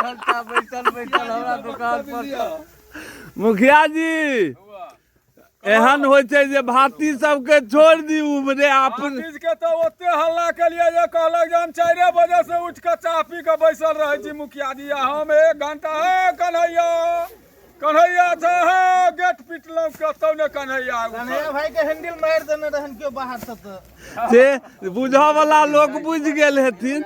घंटा बैठल बैठल हमरा दुकान पर। मुखिया जी, एहन होइ छै जे भाती सबके छोड़ि दी उमरे अपन भातिज के तऽ ओते हल्ला केलियै जे कहलक जे हम 4 बजे से उठि कऽ चाह पी कऽ बैसल रहै छी मुखिया जी, आ हम 1 घंटा हे कन्हैया कन्हैया छै हे गेट पिटलहुँ कतौ ने कन्हैया। कन्हैया भाई के हैंडल मारि देने रहन केओ बाहर से तऽ से बुझऽ वाला लोक बुझि गेल हेथिन।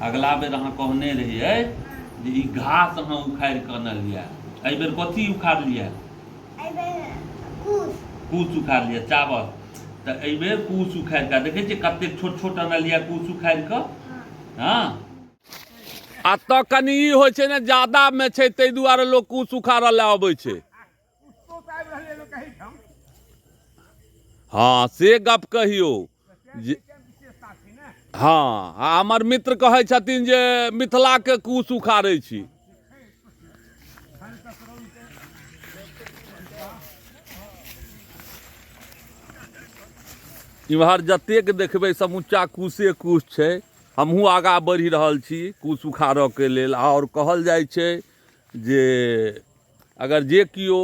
अगला बेर अहाँ कहने रहियै जे ई घास अहाँ उखाड़ि कऽ अनलियै, एहि बेर कथी उखाड़लियै? कुश उखाड़लियै, चावल। तऽ एहि बेर कुश उखाड़ि कऽ देखै छियै कतेक छोट छोट अनलियै कुश उखाड़ि कऽ। हँ, आ तऽ कनि ई होइ छै ने, जादामे छै ताहि दुआरे लोक कुश उखाड़ऽ लए अबै छै। हँ, से गप कहियौ जे हँ, आ हमर मित्र कहै छथिन जे मिथिलाके कुश उखाड़ै छी। इम्हर जतेक देखबै समुच्चा कुशे कुश छै। हमहूँ आगाँ बढ़ि रहल छी कुश उखाड़ऽके लेल। आओर कहल जाइ छै जे अगर जे केओ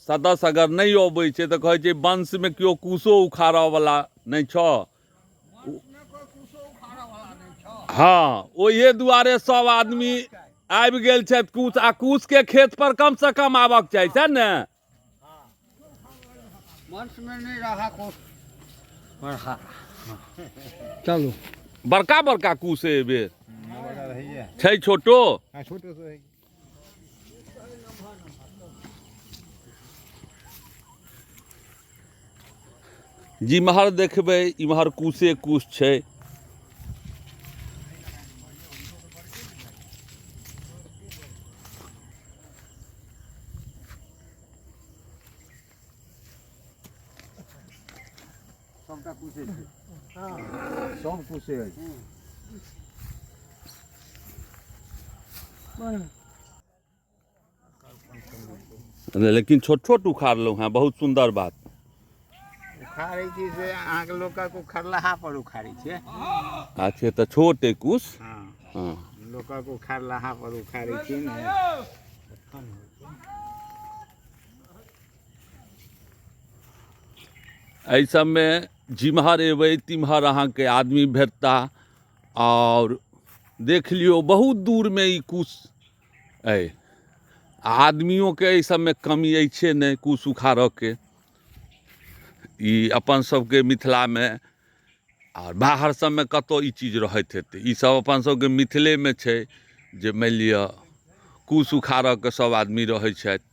सदस्य अगर नहि अबै छै तऽ कहै छै वंशमे केओ कुशो उखाड़ऽवला नहि छऽ। हँ, ओहिए दुआरे सब आदमी आबि गेल छथि कुश, आ कुशके खेत पर कमसँ कम आबक चाही, सएह ने? वंशमे नहि रहा कुश। चलू, बड़का बड़का कुश एहि बेर छै, छोटो जिम्हर देखबै इम्हर कुशे कुश छै। सबटा कुशे छै, सब कुशे अछि। लेकिन छोट छोट उखाड़लहुँ हेँ, बहुत सुन्दर बात। उखाड़ै छी से अहाँके लोकक उखड़लाहा पर उखाड़ै छियै। अच्छा, तऽ छोट अइ कुश। हँ, लोकक उखाड़लाहा पर उखाड़ै छियै ने। एहि सबमे जिम्हर एबै तिम्हर अहाँके आदमी भेटता। आओर देख लियौ, बहुत दूरमे ई कुश अइ, आ आदमियोके एहि सबमे कमी अइछे नहि कुश उखाड़ऽके। ई अपन सबके मिथिलामे आओर बाहर सबमे कतऽ ई चीज रहैत हेतै? ई सब अपन सबके मिथिलेमे छै जे मानि लिअ कुश उखाड़ऽके सब आदमी रहै छथि।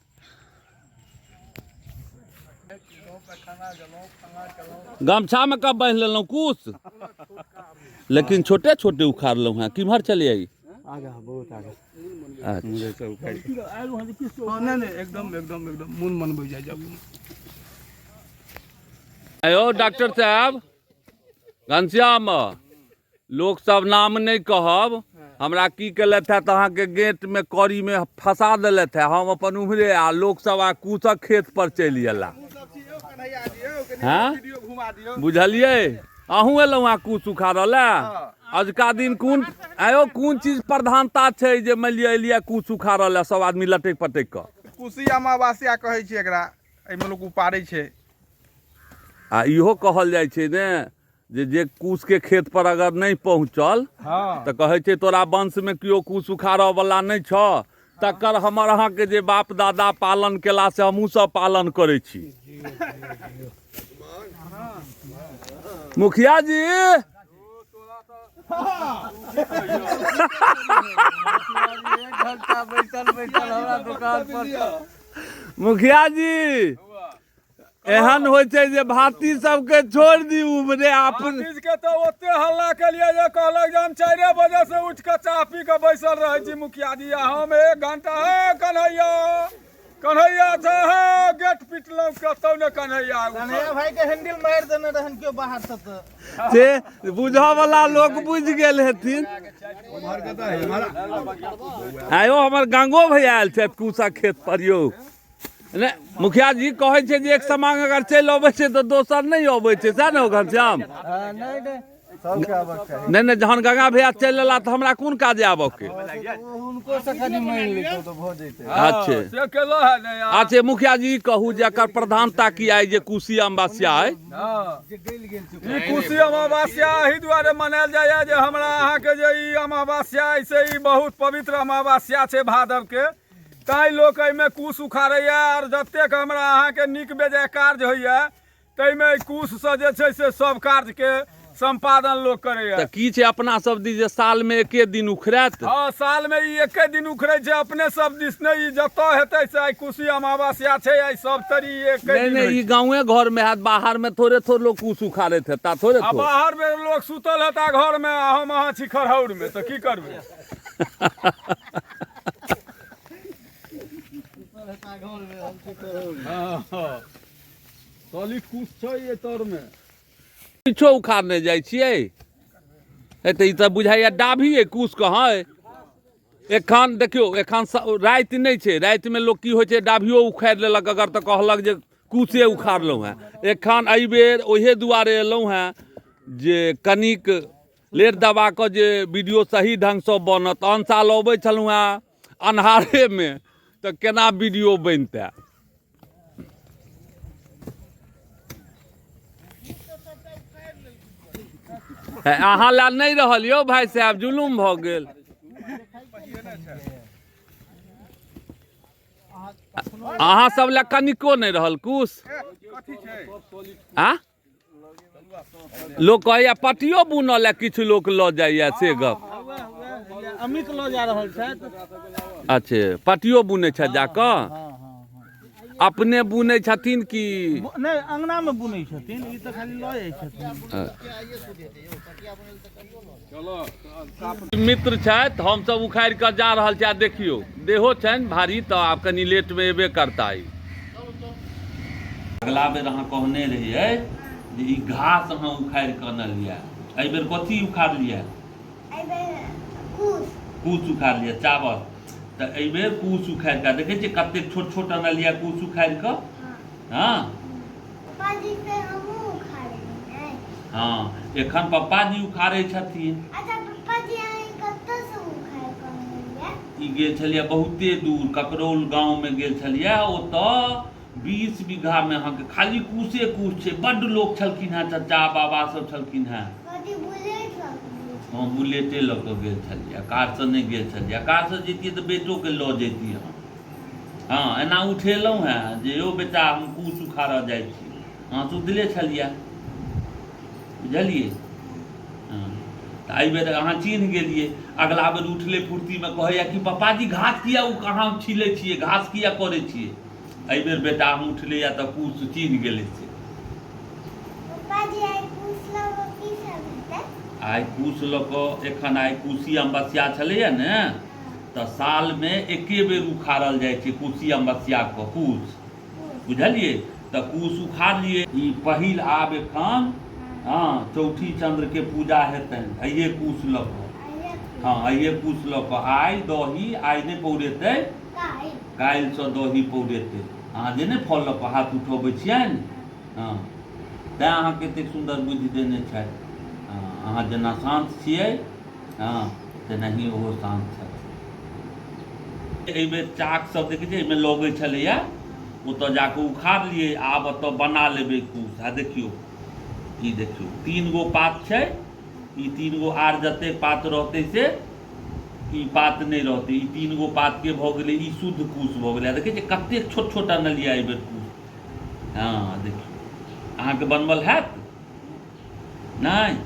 गमछामे कब बान्हि लेलहुँ कुश? लेकिन छोटे छोटे उखाड़लहुँ हेँ। किम्हर चलियै? आगा, बहुत आगा। अच्छा, नहि नहि, एकदम एकदम एकदम मोन मनबै जाइ जाबू। आयो डॉक्टर साहब घनश्याम, लोक सब नाम नहि कहब, हमरा की केलथि है तऽ अहाँके गेटमे कड़ीमे फंसा देलथि है। हम अपन उम्हरे आ लोक सब आ कुशक खेत पर चलि गेला। हँ, बुझलियै? अहूँ एलहुँ हँ कुश उखाड़ऽ लए? अजुका दिन कोन आयो, कोन चीज प्रधानता छै जे मानि लिअ एलियै कुश उखाड़ऽ लए सब आदमी लटकि पटकि कऽ? कुशी अमावास्या कहै छै एकरा, एहिमे लोक उपारै छै। आ इहो कहल जाइ छै ने जे जे कुशके खेत पर अगर नहि पहुँचल तऽ कहै छै तोरा वंशमे केओ कुश उखाड़ऽ वला नहि छऽ। तकर हमर अहाँके जे बाप दादा पालन केला से हमहूँ सब पालन करै छी। मुखिया जी, 1 घंटा बैठल बैठल हमरा दुकान पर। मुखिया जी, एहन होइ छै जे भाती सबके छोड़ि दी उमरे अपन। भातिज के तऽ ओते हल्ला केलियै जे कहलक जे हम 4 बजे से उठि कऽ चाह पी कऽ बैसल रहै छी मुखिया जी, आ हम 1 घंटा हे कन्हैया कन्हैया छै हे गेट पिटलहुँ कतौ ने कन्हैया। कन्हैया भाई के हैंडल मारि देने रहन केओ बाहर से तऽ से बुझऽ वाला लोक बुझि गेल हेथिन। आयो हमर गंगो भैया आयल छथि कुशक खेत पर यौ। नहि मुखिया जी, कहै छै जे एक समांग अगर चलि अबै छै तऽ दोसर नहि अबै छै, सएह ने घनश्याम? नहि नहि, सबके आबक चाही। नहि नहि, जहन गंगा भैया चलि एला तऽ हमरा कोन काज आबऽ के? हुनको से कनि मानि लेतौ तऽ भऽ जैतै। अच्छे। से केलो है ने यार। अच्छे मुखिया जी, ई कहू जे एकर प्रधानता की आइ जे कोशी अमावस्या अइ? हँ। ई कोशी अमावस्या एहि दुआरे मनायल जाइए जे हमरा अहाँके जे ई अमावस्या अइ से ई बहुत पवित्र अमावस्या छै भादव के, ताहि लोक एहिमे कुश उखाड़ैए। आर जतेक हमरा अहाँके नीक बेजाय कार्य होइए ताहिमे एहि कुशसँ जे छै से सब कार्यके सम्पादन लोक करैए। तऽ की छै अपना सब दिस जे सालमे एके दिन उखड़त? हँ, सालमे ई एके दिन उखड़ै छै अपने सब दिस नहि, ई जतऽ हेतै से आइ कोशी अमावस्या छै, आइ सब तरी ई एके नहि दिन नहि, होइ ई गाँवे घरमे हैत, बाहरमे थोड़े थोड़े लोक कुश उखाड़ैत हेता थोड़े छै। आ थोड़े। बाहरमे लोक सुतल हेता घरमे आ हम अहाँ छी खरहौरमे, तऽ की करबै? हँ, सॉलिड कुश छै एहि तरमे। किछो उखाड़ने जाइ छियै? हे तऽ ई तऽ बुझाइए डाभी अइ, कुश कहाँ अइ? एखन देखियौ, एखन राति नहि छै। रातिमे लोक की होइ छै, डाभियो उखाड़ि लेलक अगर तऽ कहलक जे कुशे उखाड़लहुँ हेँ। एखन एहिबेर ओहे दुआरे एलहुँ हेँ जे कनिक लेट दबा कऽ जे वीडियो सही ढङ्गसँ बनत। आन साल अबै छलहुँ हेँ अन्हारेमे, तऽ केना वीडियो बनितै? अहाँ लए नहि रहल यौ भाय साहेब, जुलुम भऽ गेल। अहाँ सब लए कनिको नहि रहल कुश। आ लोक कहैया पटियो बुनऽ लए किछु लोक लऽ जाइया, से गप। अमित लऽ जा रहल छथि। अच्छे, पटियो बुनै छथि जाकऽ? अपने बुनै छथिन कि नहि, अंगनामे बुनै छथिन, ई तऽ खाली लऽ जाइ छथिन। मित्र छथि, हमसब उखाड़ि कऽ जा रहल छी। आ देखियौ, देहो छनि भारी, तऽ आब कनि लेटमे एबे करता ई। अगला बेर अहाँ कहने रहियै जे ई घास अहाँ उखाड़ि कऽ अनलियै। एहि बेर कथी उखाड़लियै? कुश उखाड़लियै, चावल। तऽ एहि बेर कुश उखाड़ि कऽ देखै छियै कतेक छोट छोट अनलियै कुश उखाड़ि कऽ। हँ हँ, एखन पप्पाजी उखाड़ै छथिन। ई गेल छलियै बहुते दूर, ककरौल गाँवमे गेल छलियै। ओतऽ 20 बीघामे अहाँके खाली कुशे कुश छै। बड्ड लोक छलखिन हेँ, चचा बाबा सब छलखिन हेँ। हँ, बुलेटे लऽ कऽ गेल छलियै, कारसँ नहि गेल छलियै। कारसँ जैतियै तऽ बेटोके लऽ जैतियै हम। हँ, एना उठेलहुँ हेँ जे यौ बेटा, हम कुश उखाड़ऽ जाइ छी। अहाँ सुतले छलियै, बुझलियै? हँ, तऽ एहिबेर अहाँ चिन्ह गेलियै। अगला बेर उठलै फुर्तीमे, कहैया कि पप्पाजी, घास किया ओ अहाँ छिलै छियै, घास किया करै छियै? एहिबेर बेटा हम उठलैया तऽ कुश चिन्ह गेलै से। आइ कुश लऽ कऽ एखन आइ कुशी अमावस्या छलैया ने, तऽ सालमे एके बेर उखाड़ल जाइ छै कुशी अमावस्याके कुश, बुझलियै? तऽ कुश उखाड़लियै ई पहिल। आब एखन हँ चौठी चंद्रके पूजा हेतनि अइए कुश लऽ कऽ। हँ, अइए कुश लऽ कऽ। आइ दही आइ नहि पौरेतै, काल्हिसँ दही पौरेतै। अहाँ जे नहि फल लऽ कऽ हाथ उठबै छियनि, हँ, तैँ अहाँके एतेक सुन्दर बुद्धि देने छथि। हँ, अहाँ जेना शान्त छियै, हँ, तेनाही ओहो शान्त छथि। एहिबेर चाक सब देखै छियै, एहिमे लगै छलैया, ओतऽ जाकऽ उखाड़लियै। आब एतऽ बना लेबै कुश। आ देखियौ, ई देखियौ, 3 गो पात छै ई, 3 गो। आर जतेक पात रहतै से ई पात नहि रहतै। ई 3 गो पातके भऽ गेलै, ई शुद्ध कुश भऽ गेलै। आ देखै छियै कतेक छोट छोट अनलियै एहिबेर कुश। हँ, देखियौ, अहाँके बनबल हैत नहि?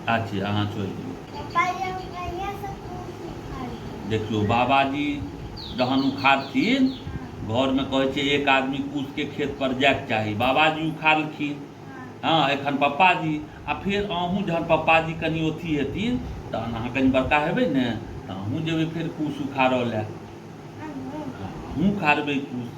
अच्छा, अहाँ छोड़ि दियौ। देखियौ, बाबाजी जहन उखाड़थिन, घरमे कहै छै एक आदमी कुशके खेत पर जायके चाही। बाबाजी उखाड़लखिन, हँ, एखन पप्पाजी आ फेर अहूँ। जहन पप्पाजी कनि अथी हेथिन, तहन अहाँ कनि बड़का हेबै ने, तऽ अहूँ जेबै फेर कुश उखाड़ऽ लए। अहूँ उखाड़बै कुश।